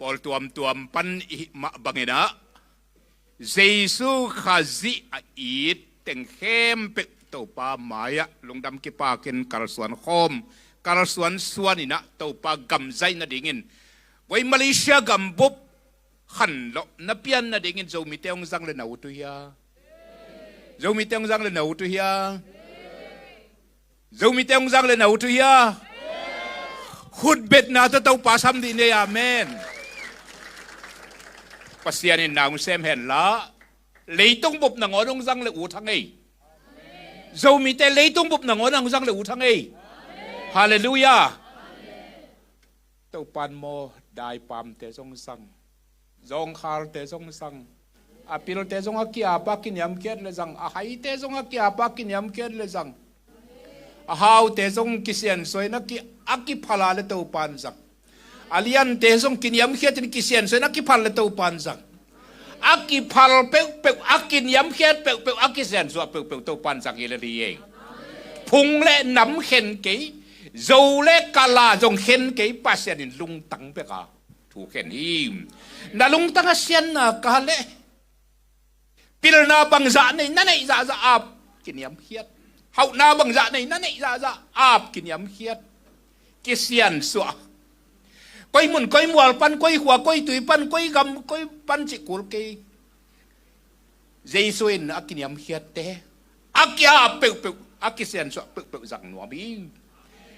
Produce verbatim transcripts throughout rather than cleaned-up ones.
Kawl tuamtuam pan i hih mah bangin ah, Jesu Khazih a it teng khempeuh Topa mai-ah lungdam kipakin kalsuan khawm, kalsuan suanin ah Topa gam zaih nadingin, koi Malaysia gambup khanlawh na pian nadingin Zomite hong zang le na ut uh hia? Zomite hong zang le na ut uh hia? Zomite hong zang le na ut uh hia? Khutbetna tawh Topa sam dih ni ei, amen. Pasian in na hong sem hen la, leitung bup nangawn hong zang le ut hang ei. Zomite leitung bup nangawn hong zang le ut hang ei. Halleluiah. Topan maw, daipamte zong zang, zawngkhalte zong zang, a pilte zong a ki-ap a kiniamkhiat le zang, a haite zong a ki-ap a kiniamkhiat le zang, a haute zong kisiansuahin a ki, a kiphal a le Topan zang, a liante zong kiniamkhiatin kisiansuahin a kiphal le Topan zang. A kiphal peuhpeuh, a kiniamkhiat peuhpeuh, a kisiansuah peuhpeuh Topan zang hi le hi ei. Phung le nam khen kei, Zo le Kala zong khen kei, Pasian in lungtang bek a thu khen hi. Na lungtang a sianna ka le, pilna bangzah nei na neih zahzah ap kiniamkhiat, hauhna bangzah nei na neih zahzah ap kiniamkhiat, kisiansuah. Koi mun koi mual pan, koi khua koi tui pan, koi gam koi pan cih kul kei. Jesu in a kiniamkhiatte, a ki-ap peuhpeuh, a kisiansuah peuhpeuh zang nuam hi.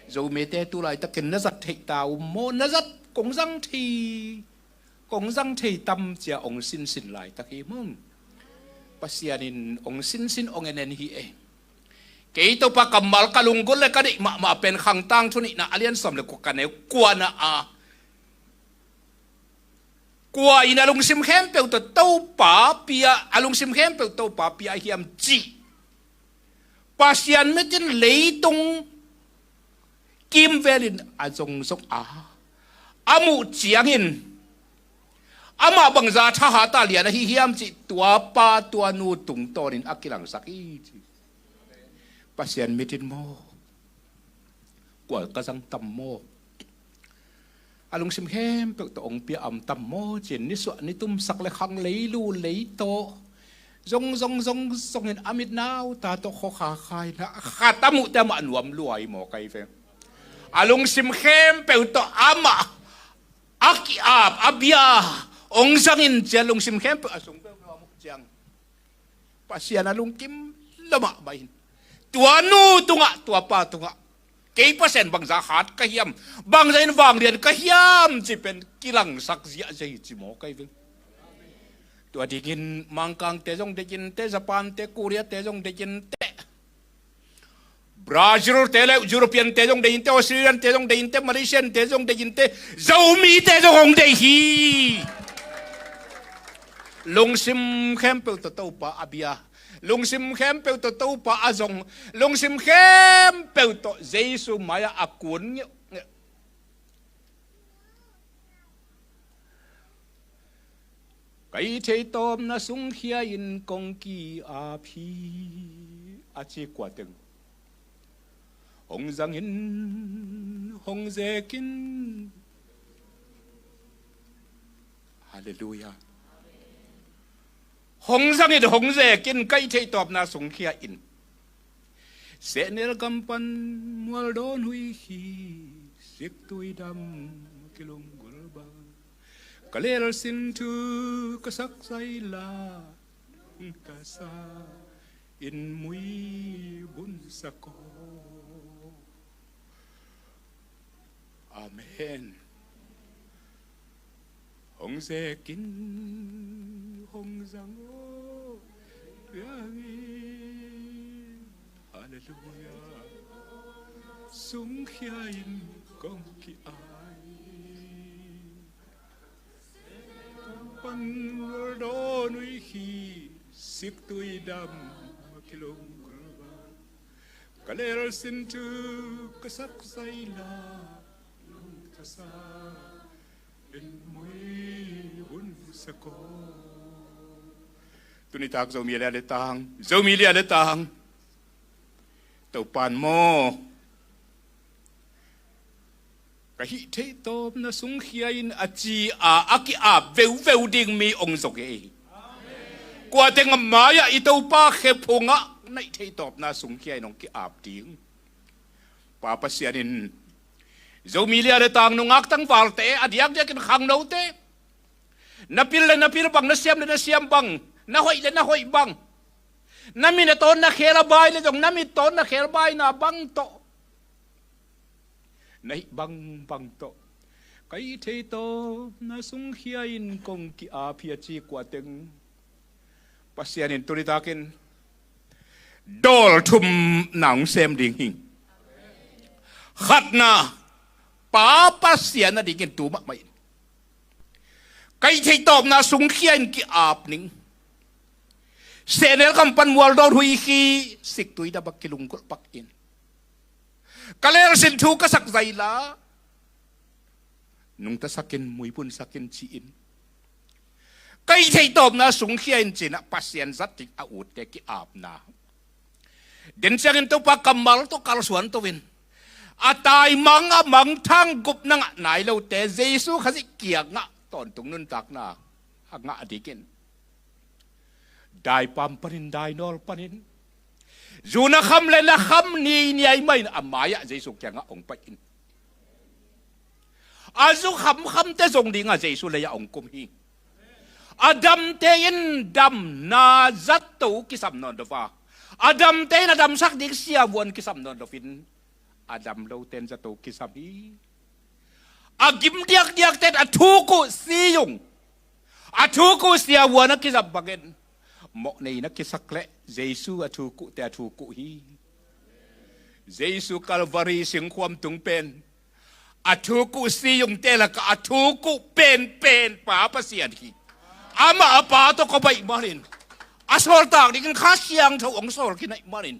Zomite tu laitakin na zat theih ta uh maw, na zat, kong zang thei, kong zang thei tam cia hong sinsin laitak hi maw. Pasian in hong sinsin hong enen hi ei. Kei Topa kammal ka lunggulh le ka deih mahmah pen Khang Tangthu nihna a lian sawm le kua ka neu kuana a, kua in a lungsim khempeuh tawh Topa pia, a lungsim khempeuh Topa pia hiam cih Pasian mit in leitung kimvelin a zongzong a, a muh ciangin amah bangza thahat a lian ahi hiam cih tua pa tua nu tungtawnin a kilangsak hi ci. Pasian mit in maw, kua ka zang tam maw, a lungsim khempeuh tawh hong pia om tam maw ci-in nisuah nitumsak le khang leilu lei tawh zong zong zong zongin a mit nauta tawh khuakha khaina khat a muhte amah nuam lua hi maw kai ve. A lungsim khempeuh tawh amah a ki-ap a bia hong zangin cia lungsim khempeuh a sung peuh nuam uh ciang Pasian a lungkim lua mahmah in tua nu tungah, tua pa tungah kei Pasian bangza hat ka hiam, bangza in vanglian ka hiam cih pen kilangsak ziahziah hi ci maw kai ve. Tua dingin Mangkangte zong deih inteh, Japante, Koreate zong deih inteh, Brazil te le European te zong deih inteh, Australian te zong deih inteh, Malaysian te zong deih inteh, Zomite zong hong deih hi. Lungsim khempeuh tawh Topa a bia, lungsim khempeuh tawh Topa a zong, lungsim khempeuh tawh Jesu mai-ah a kun ngeuhngeuh. Ka it thei tawpna sungkhia in kong ki-ap hi a ci kua teng hong zangin, hong zekin. Halleluiah. Hong zangin, hong zekin, ka it thei tawpna sungkhia in. Sehnel gam pan mual dawn huih hi, siktui dam kilunggulh bang, ka lelsin thu ka sak zaila, ka sa in muibun sakaw. Amen. Hong zekin, hong zang aw biangin. Halleluiah. Sungkhia in kong ki-ap hi. Pan mual dawn huih hi, siktui dam kilunggulh bang, ka lelsin thu ka sak zaila, ka sa in muibun sakaw. Tuni tak Zomi a le a le tang, Zomi le a le tang. Topan maw, Ka hih theihtawpna sungkhia in a ci-a a ki-ap veuveu ding mi ong zong hi. Kuateng a mai-ah i Topa khephungah na hih theihtawpna sungkhia in ong ki-ap ding. Pa Pasian in Zomi lia le tang nungak tangvalte, a diakdiakin khangnote, na pil le na pil bang, na siam le na siam bang, na hoih le na hoih bang, na min a tawn na khel a bai le zong na mit tawn na khel baina bang tawh, na hih bangbang tawh ka hih theihtawpna sungkhia in kong ki-ap hi a ci kuateng, Pasian in tuni takin dawl thum na hong sem ding hi. Khatna, Pa Pasian a dingin tu mahmah in ka hih theihtawpna sungkhia in ki-ap ning. Sehnel kam pan mual dawn hui hi, siktui dam a kilunggulh pak in, ka lelsin thu ka sak zaila, nungta sakin, muipun sakin ci-in ka hih theihtawpna sungkhia in ci-in ah Pasian zat ding a utte ki-apna. Den ciangin Topa kammal tawh kalsuan to-in a taimang a mangthang gupna ngah nai lote Jesu Khazih kiangah tawntung nuntakna a ngah dingin, daipam panin, dainawl panin, zu na kham le na kham ni niai mah in a mai-ah Jesu kiangah ong pai in. A zu khamkhamte zong dingah Jesu lei-ah ong kum hi. A damte in damna zato kisam nawn lo a, a damte in a damsak ding siavuan kisam nawn lo-in, a dam lote in zato kisam hi. A gim diakdiakte in a thuk uh siung, a thuk uh siavuan a kisam bangin mawhnei na kisak leh Jesu a thuk uhte a thuk uh hi. Jesu Calvary singkhuam tung pen a thuk uh siungte lakah a thuk uh penpen Pa Pasian hi. Amah a Pa tawh kawbaih manin, a sawltak dingin Kha Siangtho ong sawl kinaih manin,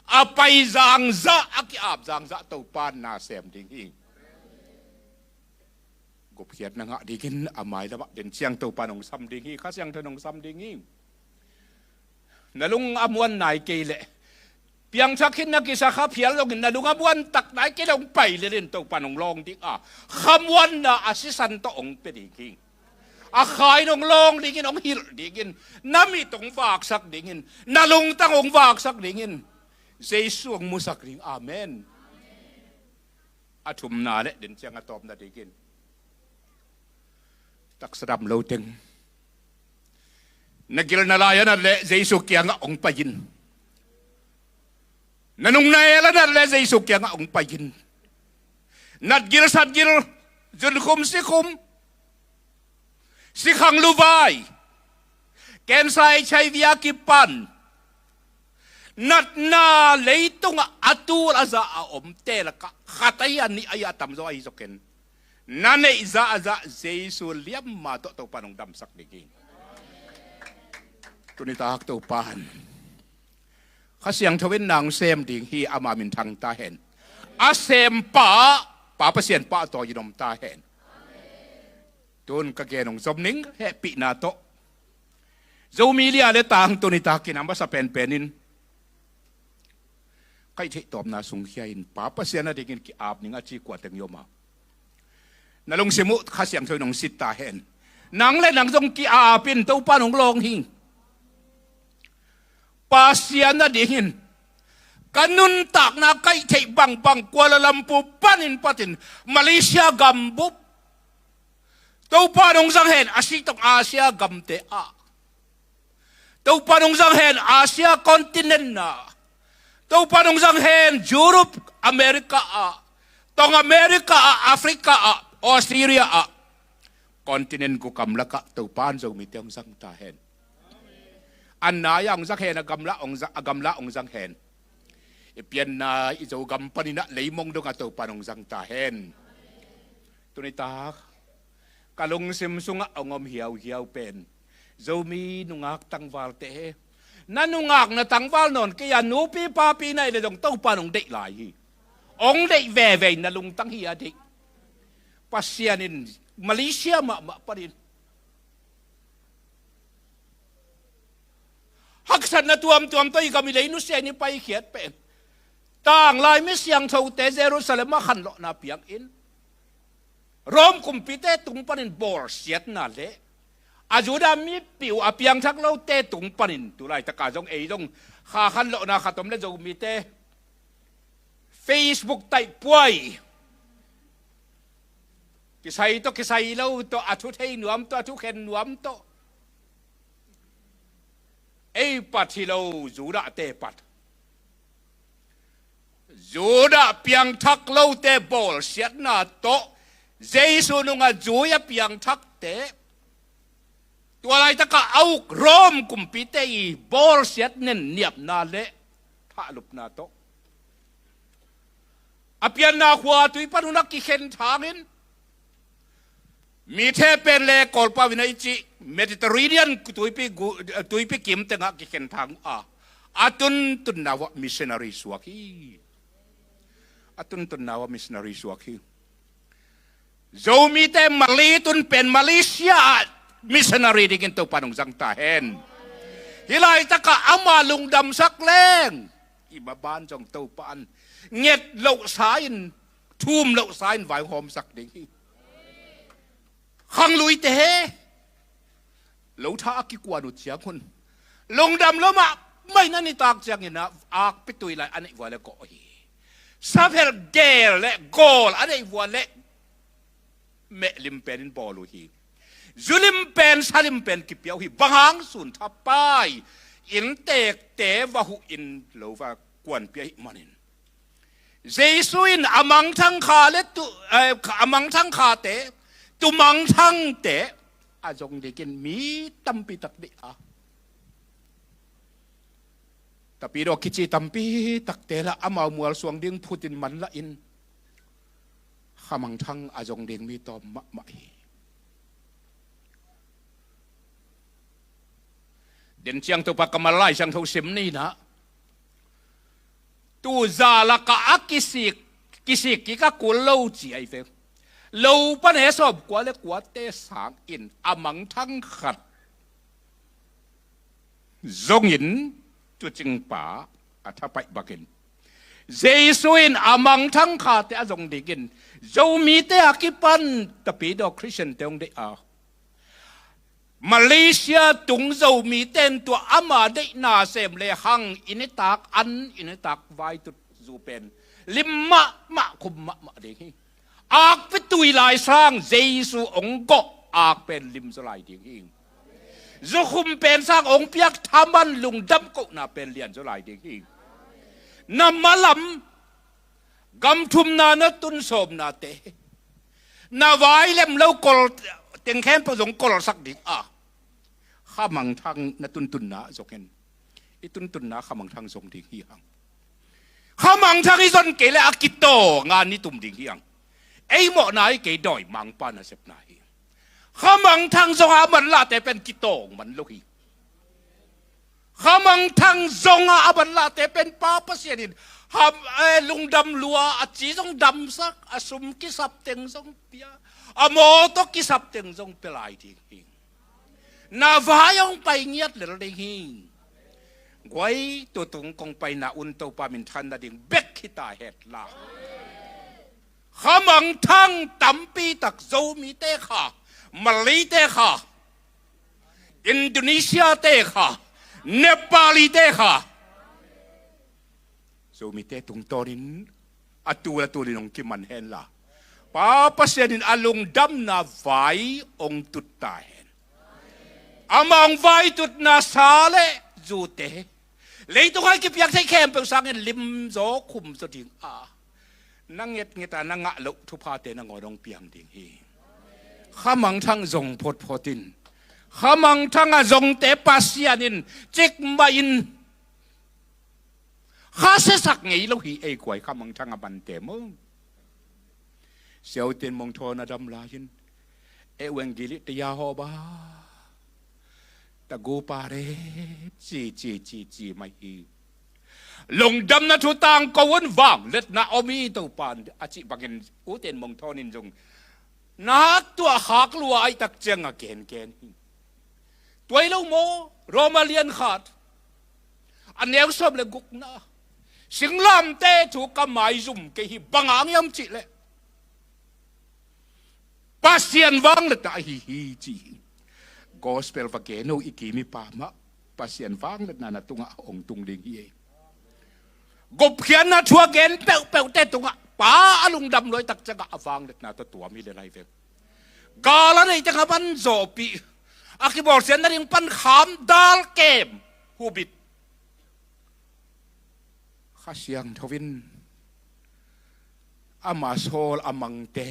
a pai zangzah, a ki-ap zangzah Topa in na sem ding hi. Gupkhiatna ngah dingin a mailamah den ciang Topa in ong sam ding hi. Kha Siangtho in ong sam ding hi. Na lung a muan nai kei leh, piangthak khin na kisa kha phial zongin na lung a muan tak nai kei leh ong pai lel in, Topa in ong lawng ding a, khamuanna a sisan tawh ong pia ding hi. A kha in ong lawng dingin, ong hilh dingin, na mit ong vaksak dingin, na lungtang ong vaksak dingin Jesu ong musak ding. Amen. A thumna le den ciang a tawpna dingin, taksa dam lo teng, na gil na lai a nat leh Jesu kiangah ong pai in. Na nung na el a nat leh Jesu kiangah ong pai in. Natgil satgil, zunkhum sikhum, sikhang luvai, cancer, HIV a kipan, natna leitungah a tul a za a omte lakah khat ahi a, nih ahi a, tamzaw ahi zongin, na neih zahzah Jesu liamma tawh Topa in ong damsak ding hi. Tuni tak Topa in Kha Siangtho in na ong sem ding hi. Ama minthang ta hen. A sempa, Pa Pasian pahtawi in om ta hen. Tun ka gen ong zom ning, hehpihna tawh. Zomi lia le tang tuni takin a masa penpen in ka hih theihtawpna sungkhia in Pa Pasian a dingin ki-ap ning a ci kuateng i om a, na lungsim uh Kha Siangtho in ong sit ta hen. Nang le nang zong ki-ap in, Topa in ong lawng hi. Pasian a dingin ka nuntakna ka hih theih bangbang, Kuala Lumpur panin patin Malaysia gambup, Topa in ong zang hen. A sitawng Asia gamte ah, Topa in ong zang hen. Asia continent ah, Topa in ong zang hen. Europe, America ah, tawng America ah, Africa ah, Australia ah, continent guk gam lakah Topa in Zomite ong zang ta hen. A nai-ah ong zang hen, a gamla ong zang, a gamla ong zang hen. I pianna i Zogam panin ah leimong dongah Topa in ong zang ta hen. Tuni tak ka lungsim sungah ong om hiauhiau pen Zomi nungak tangvalte, na nungakna tangval nawn kei a, nupi papi na hih leh zong Topa in ong deih lai hi. Ong deih veve in, na lungtang hi a deih. Pasian in Malaysia mahmah panin haksatna tuamtuam tawh i gam i lei nusia in i paikhiat pen, tanglai mi siangthote Jerusalem ah khanlawhna piang in, Rom kumpite tung panin bawlsiatna le a Judah mipil a piangthak lote tung panin tu laitaka zong ei zong kha khanlawhna khat om le Zomite Facebook taihpuai kisai tawh kisai lo tawh a thu thei nuam tawh a thu khen nuam tawh ei pat hi lo Judahte pat Judah piangthak lote bawlsiatna tawh Jesu nungah zui a piangthakte tua laitaka a uk Rom kumpite i bawlsiat nenniamna le thahlupna tawh a pianna khua tui panun a kikhen thangin mi the pen le Kawlpau in a i cih Mediterranean tuipi, tuipi kim tengah kikhen thang uh a a tuntunna uh a missionary suak hi. A tuntunna uh a missionary suak hi. Zomite Mali tun pen Malaysia ah missionary dingin Topa nong zang ta hen. Hih laitaka ama lungdamsak leng i maban zong Topa an nget lohsa in thum lohsa in vai hawmsak ding hi. Khangluite he lo tha a kikuan uh ciang hun lungdam lo mahmah in a nitak ciangin a akpi tui lai a neih vua le kawh hi. Saphelh gel le gawl a neih vua le mehlim pen in bawl uh hi. Zulim pen salim pen kipia uh hi. Bang hang sun thapai inntekte va huh in lo va kuanpia hi manin Jesu in a mangthang kha le tu, eh, a mangthang khate, tu mangthangte a zong dingin mi tampi tak dih a tapidaw kici tampi takte lah amau mualsuang ding phutin manlah in kha mangthang a zong ding mi tawm mahmah hi. Den ciang Topa kammal Lai Siangtho sim ninah tu za lakah a kisik kisik kik a kul lo ci ahi ve. Lo pan he sawm kua le kuate sangin a mangthang khat zongin tucingpa a thapaih bakin Jesu in a mangthang khate a zong dingin Zomite a kipan tapidaw Christian te hong deih a Malaysia tung Zomite in tua ama deihna sem le hang i nitak an i nitak vaitut zu pen lim mahmah khum mahmah ding hi. Akpi tui lai sang Jesu hong gawh ak pen lim zaw lai ding hi. Zukhum pen sang hong piak thaman lungdam kohna pen lian zaw lai ding hi. Na malam gam thumna na tun sawmnate na vai lem lo kol teng khempeuh zong kolsak ding a kha mangthang na tuntunna zong hen. I tuntunna kha mangthang zong ding hi hang. Kha mangthang i zon kei le a kitawng a ni tum ding hi hang. Ei mawhna i kei dawi mangpa nasepna hi. Kha mangthang zong a man lahte pen kitawng man lo hi. Kha mangthang zong a a man lahte pen Pa Pasian in ham, eh, lungdam lua a ci zong damsak a sum kisap teng zong pia a mawtaw kisap teng zong pia lai ding hi. Na vai hong pai ngiat lel ding hi. Guai tutung kong paina un Topa minthan nading bek hita hetla. Kha mangthang tampi tak Zomite kha, Malite kha, Indonesia te kha, Nepali te kha Zomite tungtawnin a tul a tulin hong kiman henla Pa Pasian in a lungdamna vai hong tut ta hen. Amah hong vaitutna sa le zute leitung hai kipiak thei khempeuh sangin limzaw khumzaw ding a na ngetnget a na ngah loh thuphate nangawn hong piang ding hi. Kha mangthang zong photphot in kha mangthang a zongte Pasian in cikmah in kha siasak ngei lo hi. Ei kuai kha mangthang a bante maw? Siauten mongthawn a dam lai-in e uenggilit te ya haw ba tagu pare ci ci ci ci mai hi. Lungdamna thu tangko un vang letna om hi Topan a cih bangin uten mongthawn in zong nak tuah khak lua aihtak ciang a gengen hi. Tuai lo maw? Roma lian khat a neu sawm le gukna singlamte thu ka maizum kei hi. Bang hang hiam cihleh Pasian vangliatna ahi hi ci hi. Gospel va gen uh i kim i pa mah Pasian vangliatna na tungah hong tung ding hi ei. Gupkhiatna thu a gen peuhpeuhte tungah Pa a lungdam luaitak ciangah a vangliatna tawh tuam hi le lai veng. Gal a neih teng a man zawhpih, a kibawlsiatna ding pan kham dal kem hubit. Kha Siangtho in ama sawl a mangte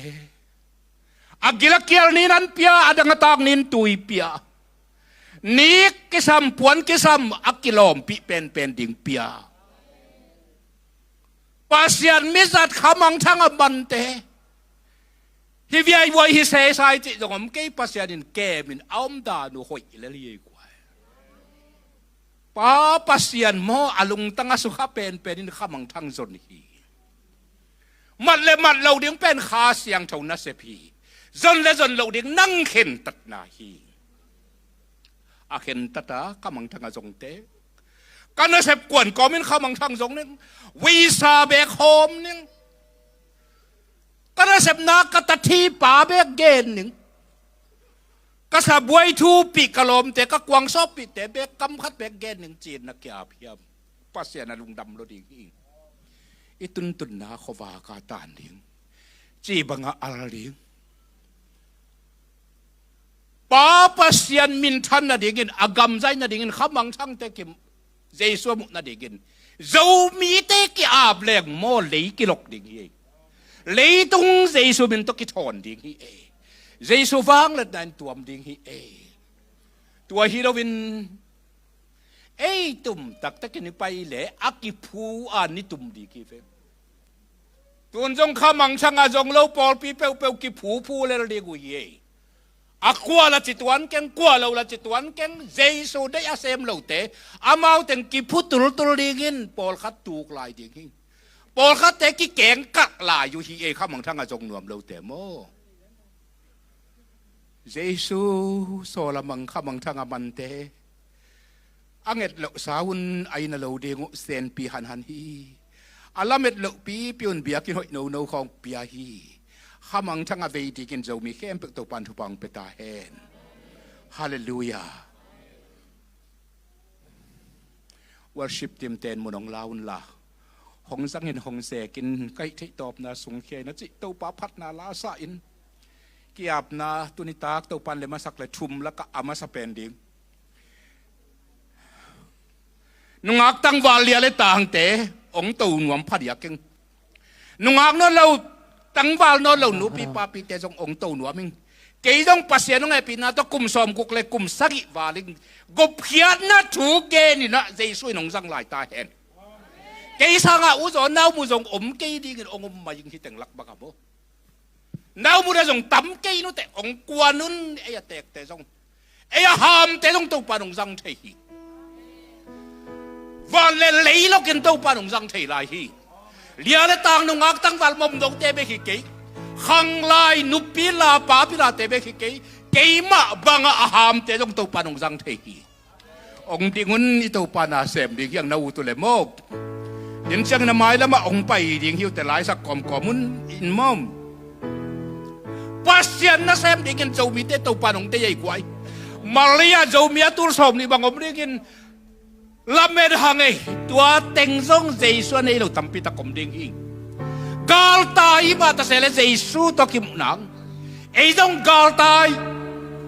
a gil a kial ni-in an pia, a dang a tak ni-in tui pia. Nik kisam, puan kisam a kilawmpih penpen ding pia. Pasian mizat kha mangthang a mante hi viaivuai hi sesai cih zong om kei, Pasian in kemin a omdan uh hoih lel hi ei guai. Pa Pasian maw a lungtang a sukha penpen in kha mangthang zon hi. Mat le mat lo ding pen Kha Siangtho nasep hi. Zon le zon lo ding nang khentatna hi. A khentata kha mangthang a zongte, ka nasep kuan kawmin kha mangthang zong ning, visa bek hawm ning, ka nasepna ka tathipa bek gen ning, ka sabuai thupih ka lawmte, ka kuang sawppihte bek kam khat bek gen ning ci-in na ki-ap hiam? Pasian a lungdam lo ding hi. I tuntunna khuavak a tan ding, ci bangah al ding. Pa Pasian minthan nadingin, a gamzai nadingin kha mangthangte kim, Jesu a muh nadingin Zomite ki-ap leng maw lei kilok ding hi ei. Leitung Jesu min tawh kithawn ding hi ei. Jesu vangliatna in tuam ding hi ei. Tua hi loin ei tum taktakin i pai leh a kiphu a ni tum ding hi ve. Tun zong kha mangthang a zong lo pawlpi peuhpeuh kiphuphu lel ding uh hi ei. A kua la ci tuan keng, kua lo la ci tuan keng, Jesu deih a sem lote amau teng kiphu tultul dingin pawlkhat tuk lai ding hi. Pawlkhatte kikengkak lai uh hi ei, kha mangthang a zong nuam lote maw. Jesu sawl a mang kha mangthang a mante a nget lohsa un a inn a lo ding uh senpi hanhan hi. A lamet lohpipi un biakinn hoih nono khawng pia hi. Kha mangthang a vei dingin Zomi khempeuh Topan thupha hong pia ta hen. Halleluiah. Worship team ten mun hong la unla, hong zangin hong zekin, ka hih theih tawpna sungkhia in a cih Topa phatna la sa in, ki-apna tuni tak Topan le masak le thum lakah a masa pen ding. Nungak tangval lia le tangte hong to nuam pha diak ing. Nungak nawn lo, tangval nawn lo nupi papite zong hong to nuam ing. Kei zong Pasian hong hehpihna tawh kum sawmguk le kum sagih val ing. Gupkhiatna thu genin ah Jesu in hong zang lai ta hen. Kei sangah u zaw nau mu zong om kei dingin hong om mai ing hi teng lak bang a maw. Nau mu le zong tam kei nuteh hong kuan un, ei a tekte zong, ei a hamte zong Topa in hong zang thei hi. Van le lei lokin Topa in hong zang thei lai hi. Lia le tang, nungak tangval, momdote bek hi kei. Khanglai nupi la papi late bek hi kei. Keimah bangah a hamte zong Topa in hong zang thei hi. Hong ding un, i Topa na sem ding hi hang, na ut uh le maw. Nin ciangin a mailamah hong pai ding hi uh teh, laisak kawmkawm un in maw. Pasian nasem dingin Zomite Topa in hong deih ei guai. Malaysia Zomi a tul sawmnih bang om dingin lamet hang ei. Tua teng zong Jesu a nei lo tampi tak om ding hi. Galtai i mah ta se leh Jesu tawh kimuh nang. Ei zong galtai,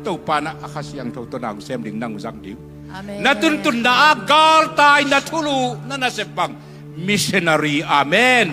Topa in a Kha Siangtho tawh na hong sem ding, na hong zang ding. Amen. Na tuntunna ah galtai, na thulu, na nasep bang missionary. Amen.